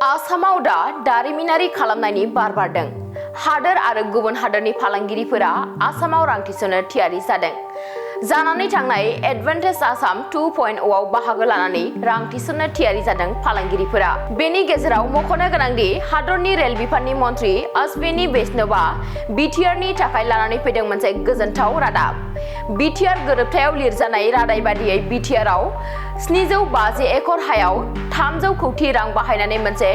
आसामाव दा दारिमिनारि खालामनायनि बार बारदों। हादोर आरो गुबुन हादोरनि फालांगिरिफोरा आसामाव रां थिसननो थियारि जादों। जानानै थांनाय एडभान्टेज आसाम 2.0 आव बाहागो लानानै रां थिसननो थियारि जादों फालांगिरिफोरा। बेनि गेजेराव मख'नो गोनांदि हादरनि रेल बिफाननि मन्थ्रि अश्विनी वैष्णवआ बिटिआरनि थाखाय लानानै फैदों मोनसे गोजोनथाव रादाब। बिटिआर गोरोबथायाव लिरजानाय रादाय बादियै बिटिआरआव 750 एकड़ हायाव 300 कौटि रां बाहायनानै मोनसे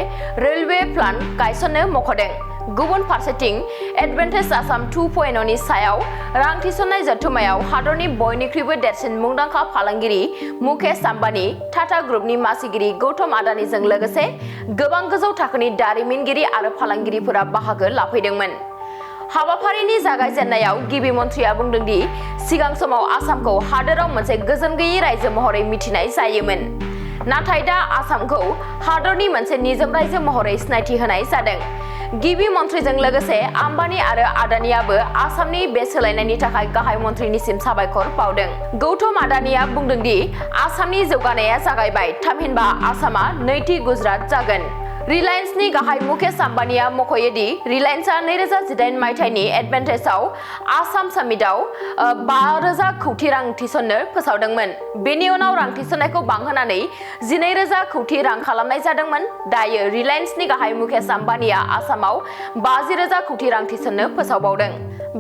रेलवे प्लान गायसननो मख'दों। गुबुन फारसेथिं एडभान्टेज आसाम 2.0 नि सायाव रां थिसननाय जथुम्मायाव हादरनि बयनिख्रुइबो देरसिन मुंदांखा फालांगिरि मुकेश आम्बानी, टाटा ग्रुपनि मासिगिरि गौतम आडानीजों लोगोसे गोबां गोजौ थाखोनि दारिमिनगिरि आरो फालांगिरिफोरा बाहागो लाफैदोंमोन। हाबाफारिनि जागायजेननायाव गिबि मन्थ्रिया बुंदों दि सिगां समाव आसामखौ हादोराव मोनसे गोजोन गैयै रायजो महरै मिथिनाय जायोमोन। नाथाय दा आसामखौ हादरनि मोनसे निजोम रायजो महरै सिनायथि होनाय जादों। गिबि मन्थ्रिजों लोगोसे आम्बानी आरो आडानीआबो आसामनि बे सोलायनायनि थाखाय गाहाय मन्थ्रिनिसिम साबायखर बावदों। गौतम आडानीआ बुंदों दि आसामनि जौगानाया जागायबाय, थामहिनबा आसामा नैथि गुजरात जागोन। रिलायेन्सनि गाहाय मुकेश आम्बानीआ मख'यो दि रिलायेन्सआ 2018 मायथाइनि एडभान्टेजआव आसाम सामिटआव 5,000 कौटि रां थिसननो फोसावदोंमोन। बेनि उनाव रां थिसननायखौ बांहोनानै 12,000 कौटि रां खालामनाय जादोंमोन। दायो रिलायेन्सनि गाहाय मुकेश आम्बानीआ आसामाव 50,000 कौटि रां थिसननो फोसावबावदों।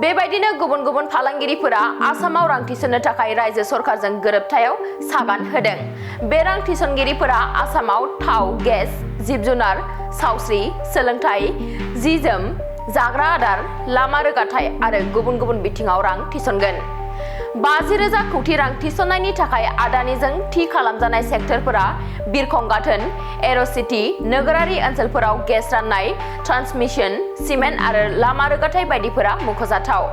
बेबायदिनो गुबुन गुबुन फालांगिरिफोरा आसामाव रां थिसननो थाखाय रायजो सरकारजों गोरोबथायाव सागान होदों। बे रां थिसनगिरिफोरा आसामाव थाव, गेस, जिब-जुनार, सावस्रि, सोलोंथाय, जि-जोम, जाग्रा आदार, लामा रोगाथाय आरो गुबुन गुबुन बिथिङाव रां थिसनगोन। 50,000 कौटि रां थिसननायनि थाखाय आडानीजों थि खालामजानाय सेक्टरफोरा बिरखं गाथोन, एर'सिटि, नोगोरारि ओनसोलफोराव गेस राननाय, ट्रान्समिसन, सिमेन्ट आरो लामा रोगाथाय बायदिफोरा मख'जाथाव।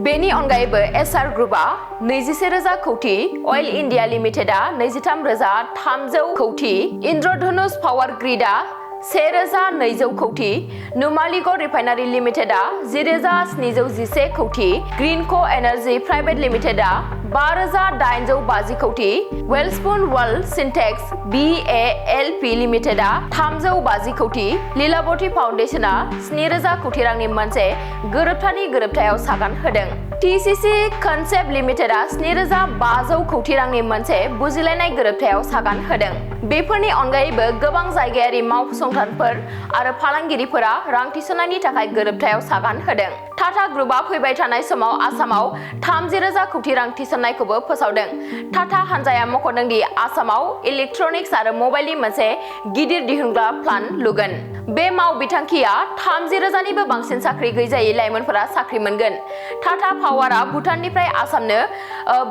बेनि अनगायैबो एसआर ग्रुपआ 21,000 कौटि, अइल इन्डिया लिमिटेडआ 23,300 कौटि, इन्द्रधनुष पावार ग्रिडआ 1,200 कौटि, नुमालीगढ़ रिफाइनारि लिमिटेडआ 10,711 कौटि, ग्रीनको एनार्जी प्राइवेट लिमिटेडआ 5,850 कौटि, वेलस्पुन वर्ल्ड सिन्टेक्स BALP लिमिटेडआ 350 कौटि, लीलावती फाउन्डेशनआ 7,000 कौटि रांनि मोनसे गोरोबथायाव सागान होदों। TCC कनसेप्ट लिमिटेडआ 7,500 कौटि रांनि मोनसे बुजिलायनाय गोरोबथायाव सागान होदों। बेफोरनि अनगायैबो गोबां जायगायारि मावफुंसारफोर आरो फालांगिरिफोरा रां थिसननायनि थाखाय गोरोबथायाव सागान होदों। टाटा ग्रुपआ फैबाय थानाय समाव आसामाव 30,000 कौटि रां थिसननायखौबो फोसावदों। टाटा हानजाया मख'दों दि आसामाव इलेक्ट्रनिक्स आरो मबाइलनि मोनसे गिदिर दिहुनग्रा प्लान्ट लुगोन। बे मावबिथांखिया 30,000निबो बांसिन साख्रि गैजायै लाइमोनफोरा साख्रि मोनगोन। टाटा पावारआ भुटाननिफ्राय आसामनो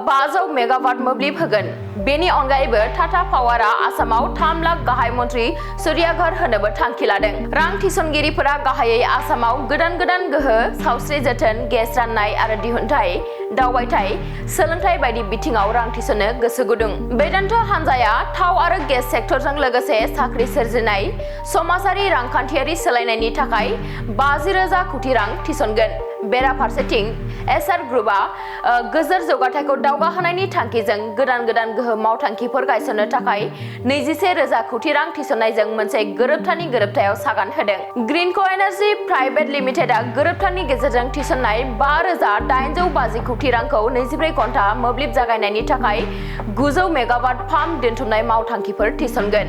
500 मेगावाट मोब्लिब होगोन। बेनि अनगायैबो टाटा पावारआ आसामाव 3 लाख गाहाय मन्थ्रि सूर्यघर होनोबो थांखि लादों। रां थिसनगिरिफोरा गाहायै आसामाव गोदान गोहो, सावस्रि जोथोन, गेस राननाय आरो दिहुनथाय, दावबायथाय, सोलोंथाय बायदि बिथिङाव रां थिसननो गोसो गुदुं। वेदान्त हानजाया थाव आरो गेस सेक्टरजों लोगोसे साख्रि सोरजिनाय, समाजारि रांखान्थियारि सोलायनायनि थाखाय 50,000 कौटि रां थिसनगोन। बेराफारसेथिं एसआर ग्रुपआ गोजोर जौगाथायखौ दावगाहोनायनि थांखिजों गोदान गोहो मावथांखिफोर गायसननो थाखाय 21,000 कौटि रां थिसननायजों मोनसे गोरोबथायाव सागान होदों। ग्रीनको एनार्जी प्राइवेट लिमिटेडआ गोरोबथानि गेजेरजों थिसननाय 5,850 कौटि रांखौ 24 घन्टा मोब्लिब जागायनायनि थाखाय 900 मेगावाट पाम्प दोनथुमनाय मावथांखिफोर थिसनगोन।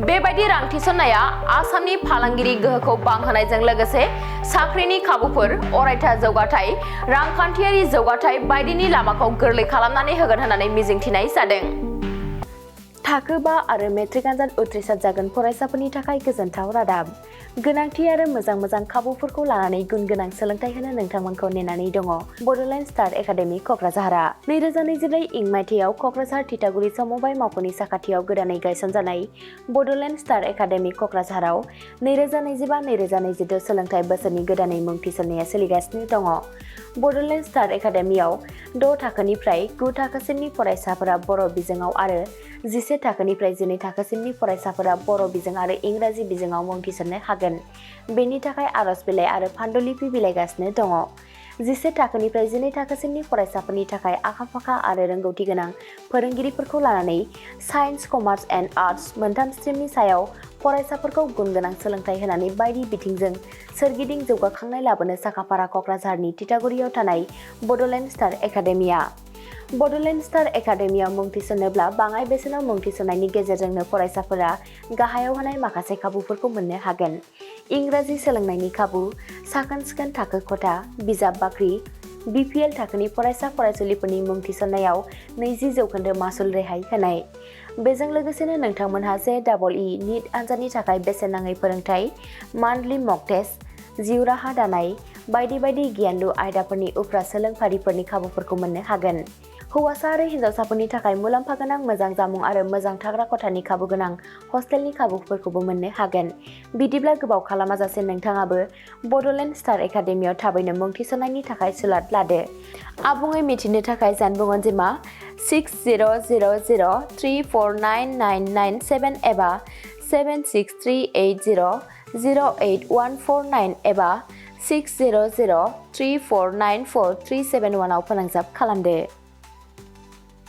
बेबायदि रां थिसननाया आसामनि फालांगिरि गोहोखौ बांहोनायजों लोगोसे साख्रिनि खाबुफोर, अरायथा जौगाथाय, रांखान्थियारि जौगाथाय बायदिनि लामाखौ गोरलै खालामनानै होगोन होननानै मिजिंथिनाय जादों। थाखो 5 आरो मेट्रिक आनजाद उथ्रिसार जागोन फरायसाफोरनि थाखाय गोजोनथाव रादाब। गोनांथि आरो मोजां खाबुफोरखौ लानानै गुन गोनां सोलोंथाइ होनो नोंथांमोनखौ नेनानै दङ बड'लेण्ड स्टार एकाडेमि क'क्राझारआ। 2024 इं मायथाइयाव क'क्राझार थिथागुरि समबाय मावख'नि साखाथियाव गोदानै गायसनजानाय बड'लेण्ड स्टार एकाडेमि क'क्राझाराव 2025-2026 सोलोंथाइ बोसोरनि गोदानै मुं थिसननाया सोलिगासिनो दङ। बड'लेण्ड स्टार एकाडेमियाव 6 थाखोनिफ्राय 9 थाखोसिमनि फरायसाफोरा बर' बिजोङाव आरो 11 थाखोनिफ्राय 12 थाखोसिमनि फरायसाफोरा बर' बिजों आरो इंराजि बिजोङाव मुं थिसननो हागोन। बेनि थाखाय आर'ज बिलाइ आरो फान्डुलिपि बिलाइगासिनो दङ। 11 थाखोनिफ्राय 12 थाखोसिमनि फरायसाफोरनि थाखाय आखा-फाखा आरो रोंगौथि गोनां फोरोंगिरिफोरखौ लानानै साइन्स, कमार्स एन्ड आर्टस मोनथाम स्ट्रिमनि सायाव फरायसाफोरखौ गुन गोनां सोलोंथाइ होनानै बायदि बिथिंजों सोरगिदिं जौगाखांनाय लाबोनो साखाफारा क'क्राझारनि तितागुरियाव थानाय बड'लेण्ड स्टार एकाडेमिया। बड'लेण्ड स्टार एकाडेमियाव मुं थिसननोब्ला बाङाइ बेसेनाव मुं थिसननायनि गेजेरजोंनो फरायसाफोरा गाहायाव होनाय माखासे खाबुफोरखौ मोननो हागोन। इंराजि सोलोंनायनि खाबु, साखोन-सिखोन थाखो खथा, बिजाब बाख्रि, BPL थाखोनि फरायसा फरायसुलिफोरनि मुं थिसननायाव 20% मासुल रेहाय होनाय। बेजों लोगोसेनो नोंथांमोनहा JEE नीट आनजादनि थाखाय बेसेन नाङै फोरोंथाय, मान्थलि मक टेस्ट, जिउ राहा दानाय बायदि बायदि गियानलु आयदाफोरनि उफ्रा सोलोंफारिफोरनि खाबुफोरखौ मोननो हागोन। हौवासा आरो हिन्जावसाफोरनि थाखाय मुलाम्फा गोनां मोजां जामुं आरो मोजां थाग्रा खथानि खाबु गोनां हस्टेलनि खाबुफोरखौबो मोननो हागोन। बिदिब्ला गोबाव खालामाजासे नोंथाङाबो बड'लेण्ड स्टार एकाडेमियाव थाबैनो मुं थिसननायनि थाखाय सुलाद लादो। आबुङै मिथिनो थाखाय जानबुं अनजिमा 6000349997 एबा 7638008149 एबा 6003494371 आव फोनांजाब खालामदो।